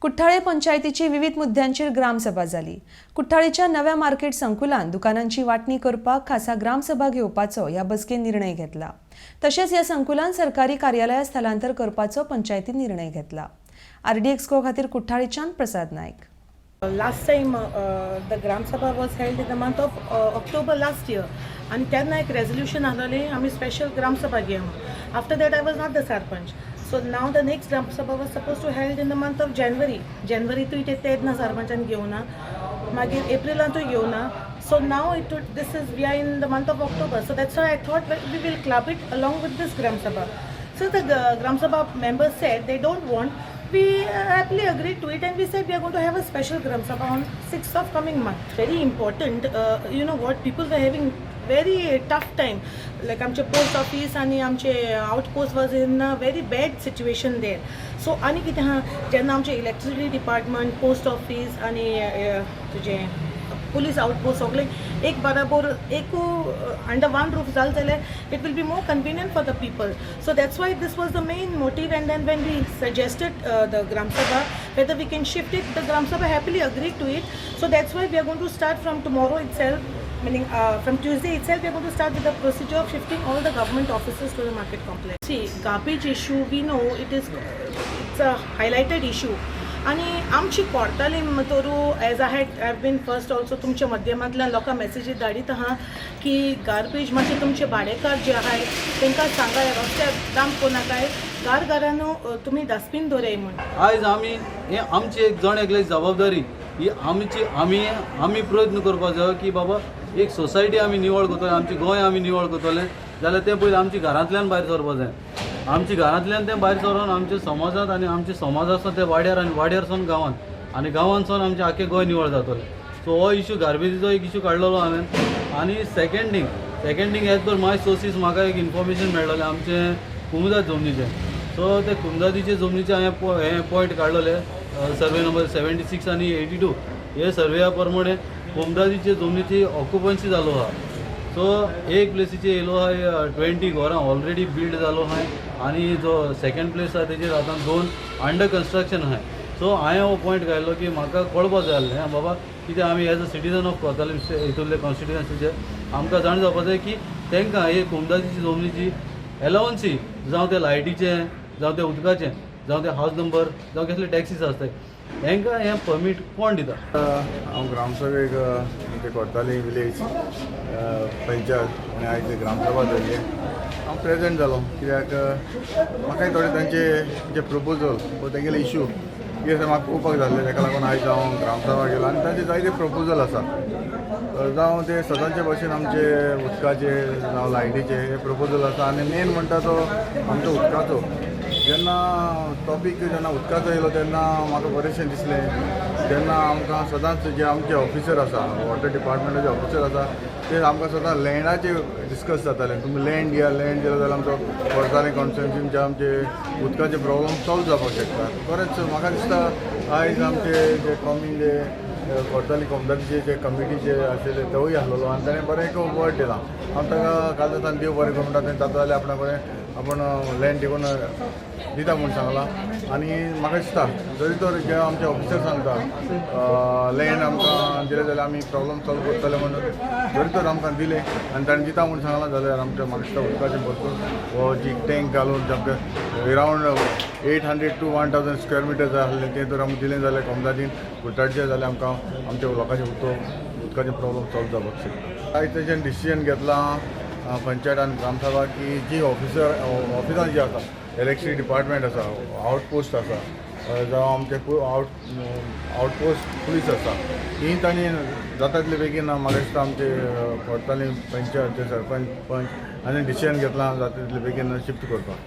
कुठ्ठाळे पंचायतीची विविध मुद्द्यांचेर ग्रामसभा जाली. कुठ्ठाळेच्या नव्या मार्केट संकुलान दुकानांची वांटणी करपाक खासा ग्रामसभा घेवपाचो ह्या बसकेन निर्णय घेतला. तशेंच ह्या संकुलान सरकारी कार्यालयां स्थलांतर करपाचो पंचायतीन निर्णय घेतला. आरडीएक्स गो खातीर कुठ्ठाळेच्यान प्रसाद Naik. Last time the Gram Sabha was held in the month of October last year आनी तेन्ना एक रेजोल्युशन आसलेलें, आमी स्पेशल ग्रामसभा घेया म्हणून. After that I was not the sarpanch, so now the next Gram Sabha was suppose to held in the month of January. जनवरीतूय ते तेन्ना सरपंचान घेवना, मागीर एप्रिलांतूय घेवना. So now it this is we are in the month of October, so that's why I thought we will club it along with this Gram Sabha. So the Gram Sabha members said they don't want. We happily agreed to it and we said we are going to have a special Gram Sabha on 6th of coming month. Very important, you know what, people were having very tough time. Like आमचे post office आनी आमचे outpost was in a very bad situation there. So आनी कितें आहा, जेन्ना आमचे electricity department, post office आनी तुजें पुलीस आउटपोस्ट सगळे एक बराबर एक अंडर वन रूफ जालें जाल्यार it will be more convenient for the people. So that's why this was the main motive, and then when we suggested the Gram Sabha whether we can shift it, the Gram Sabha happily agreed to it. So that's why we are going to start from tomorrow itself, meaning from Tuesday itself we are going to start with the procedure of shifting all the government offices to the market complex. See, garbage issue, we know it's a highlighted issue. आनी आमची कोर्तालीम तोरू as I had have been first also तुमच्या माध्यमांतल्यान लोकांक मॅसेजी धाडीत आहा की garbage मातशें तुमचे भाडेकार जे आहाय तांकां सांगाय, रस्त्यार डंप कोनाकाय, घार घरानू तुमी डस्टबीन दवराय म्हूण. आयज आमी हे आमची एक जण एकल्याची जबाबदारी ही आमची. आमी आमी प्रयत्न करपाक जायो की बाबा एक सोसायटी आमी निवळ करतले, आमची गोंय आमी निवळ करतले जाल्यार तें पयलीं आमच्या घरांतल्यान भायर सरपाक जाय. आमच्या घरांतल्यान तें भायर सरोन आमच्या समाजांत आनी आमच्या समाजांतसून ते वाड्यार आनी वाड्यार सावन गांवांत आनी गांवांतसून आमचें आख्खें गोंय निवळ जातलें. सो हो इशू गार्बेजीचो एक इशू काडलेलो हांवें. आनी second thing, as per my sources म्हाका एक इन्फॉर्मेशन मेळ्ळलें आमचें कुमुदाद जमनीचें. सो ते कुमुदादीचे जमनीचे हांवें हें पॉयंट काडलेले, सर्वे नंबर 76 आनी 82. हे सर्वेया प्रमाणे कुमुदादीचे जमनीची ऑक्युपन्सी जालो आहा. सो एक प्लेसीचे येयलो आहा, 20 घरां ऑलरेडी बिल्ड जालो आहाय आनी जो सेकंड प्लेस आहा तेजेर आतां दोन अंडर कन्स्ट्रक्शन आहाय. सो हांवें हो पॉयंट घायलो की म्हाका कळपा जाय आसलें बाबा कित्याक आमी as a citizen of Cortalim हितूंतले कॉन्स्टिट्युएन्सीचे आमकां जाण जावपा जाय की तांकां हे कुमदादीची जमनीची एलावन्सी, जावं ते लायटीचें, जावं ते उदकाचें, जावं ते हावस नंबर, जावं कसले टॅक्सीस आसताय, हेंकां हें परमीट कोण दिता? हांव ग्रामसभेक आमचे कोर्ताली विलेज पंचायत आनी आयज ग्रामसभा जाल्ली, हांव प्रेजेंट जालो कित्याक म्हाकाय थोडे तांचे जे प्रपोजल वा तेंगेले इशू कितें आसा म्हाका पळोवपाक जाल्ले. ताका लागून आयज हांव ग्रामसभा गेलो आनी तांचे जायते प्रपोजल आसा, जावं ते सदांचे भशेन आमचे उदकाचे जावं लायटीचे हे प्रपोजल आसा. आनी मेन म्हणटा तो आमचो उदकाचो. जेन्ना टॉपीक जेन्ना उदकाचो येयलो तेन्ना म्हाका बरेंशें दिसलें. तेन्ना आमकां सदांच जे आमचे ऑफिसर आसा, वॉटर डिपार्टमेंटाचे ऑफिसर आसा, ते आमकां सदां लँडाचे डिस्कस जाताले, तुमी लँड दिया, लँड दिले जाल्यार आमचो कोर्ताली कॉन्स्टिट्युन्सीचे आमचे उदकाचे प्रॉब्लम सॉल्व जावपाक शकता. बरेंच म्हाका दिसता आयज आमचे जे कॉमीन जे कोर्ताली कोमदादीचे जे कमिटीचे आशिल्ले तोवूय आसलेलो आनी ताणें बरें एक वर्ड दिलां. हांव ताका काल देव बरें करूं म्हणटा. तें जाता जाल्यार आपणा कडेन आपूण लँड दिवन दिता म्हूण सांगलां. आनी म्हाका दिसता जरी तर जे आमचे ऑफिसर सांगता लँड आमकां दिलें जाल्यार आमी प्रॉब्लम सॉल्व करतले म्हणून, जरी तर आमकां दिलें आनी ताणें दिता म्हूण सांगलां जाल्यार आमच्या म्हाका दिसता उदकाचें भरपूर हो जी टँक घालून आमकां around 800 to 1000 square meter जाय आसलें, तें जर आमकां दिलें जाल्यार कोमदादीन कुट्टाळचें जाल्यार आमकां आमच्या लोकांचें उदकाचें प्रॉब्लम सॉल्व जावपाक शकता. आयज तेजें डिसिजन घेतलां पंचायत आनी ग्रामसभा की जी ऑफिसर ऑफिसान जी आसा, इलेक्ट्रिसिटी डिपार्टमेंट आसा, आउटपोस्ट आसा, जावं आमचे आउटपोस्ट पुलीस आसा, ही तांणी जाता तितले बेगीन म्हाका दिसता आमचे कोर्ताली पंचायत सरपंच पंच आनी डिसिजन घेतलां जाता तितले बेगीन शिफ्ट करपाक.